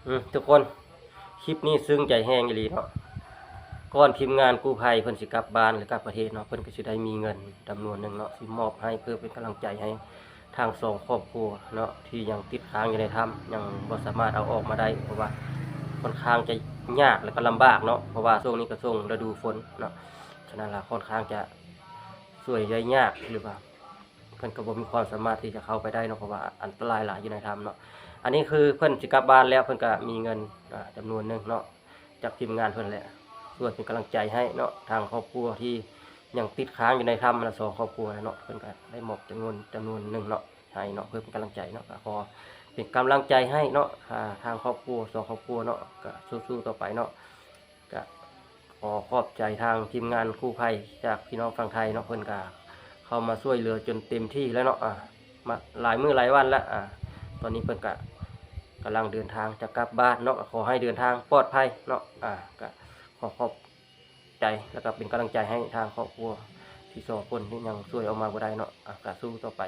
ອືມ ທຸກຄົນ ຄລິບນີ້ຊຶ້ງໃຈແຮງອີ່ຫຼີເນາະ. ກ່ອນທີມງານກູ້ໄພເພິ່ນຊິກັບບ້ານ ຫຼື ກັບປະເທດເນາະ ເພິ່ນກໍຊິໄດ້ມີເງິນຈຳນວນໜຶ່ງເນາະ ຊິມອບໃຫ້ເພື່ອເປັນກຳລັງໃຈໃຫ້ທາງສອງຄອບຄົວເນາະ ທີ່ຍັງຕິດຄ້າງຢູ່ໃນຖ້ຳ ຍັງບໍ່ສາມາດເອົາອອກມາໄດ້ ເພາະວ່າຄ່ອນຂ້າງຈະຍາກ ແລະ ກໍລຳບາກເນາະ ເພາະວ່າຊ່ວງນີ້ກໍຊ່ວງລະດູຝົນເນາະ. ສະນັ້ນລະ ຄ່ອນຂ້າງຈະຊ່ວຍໄດ້ຍາກ ຫຼືວ່າ ເພິ່ນກໍບໍ່ມີຄວາມສາມາດທີ່ຈະເຂົ້າໄປໄດ້ເນາະ ເພາະວ່າອັນຕະລາຍຫຼາຍຢູ່ໃນຖ້ຳເນາະ. ອັນນີ້ຄືເພິ່ນຊິກັບບ້ານແລ້ວ ເພິ່ນກໍມີເງິນ ອາ ຈຳນວນໜຶ່ງເນາະ ຈາກທີມງານເພິ່ນແຫຼະ ຊ່ວຍເປັນກຳລັງໃຈໃຫ້ເນາະ ທາງຄອບຄົວທີ່ຍັງຕິດຄ້າງຢູ່ໃນຖ້ຳນະ ສອງຄອບຄົວນະເນາະ ເພິ່ນກໍໄດ້ມອບຈຳນວນ ຈຳນວນໜຶ່ງເນາະ ໃຫ້ເນາະ ເພື່ອເປັນກຳລັງໃຈເນາະ. ກໍຂໍເປັນກຳລັງໃຈໃຫ້ເນາະ ອາ ທາງຄອບຄົວ ສອງຄອບຄົວເນາະ ກໍສູ້ໆຕໍ່ໄປເນາະ. ກະຂໍຂອບໃຈທາງທີມງານກູ້ໄພຈາກພີ່ນ້ອງຝັ່ງໄທເນາະ ເພິ່ນກະເຂົ້າມາຊ່ວຍເຫຼືອຈົນເຕັມທີ່ແລ້ວເນາະ ອາ ມາຫຼາຍມື້ຫຼາຍວັນແລ້ວ ອາ ຕອນນີ້ເພິ່ນກະກຳລັງເດີນທາງຈະກັບບ້ານເນາະ ກໍຂໍໃຫ້ເດີນທາງປອດໄພເນາະ ອາ ກະຂໍຂອບໃຈ ແລ້ວກະເປັນກຳລັງໃຈໃຫ້ທາງຄອບຄົວທີ່ສອງຄົນທີ່ຍັງຊ່ວຍອອກມາບໍ່ໄດ້ເນາະ ອາ ກະສູ້ຕໍ່ໄປ.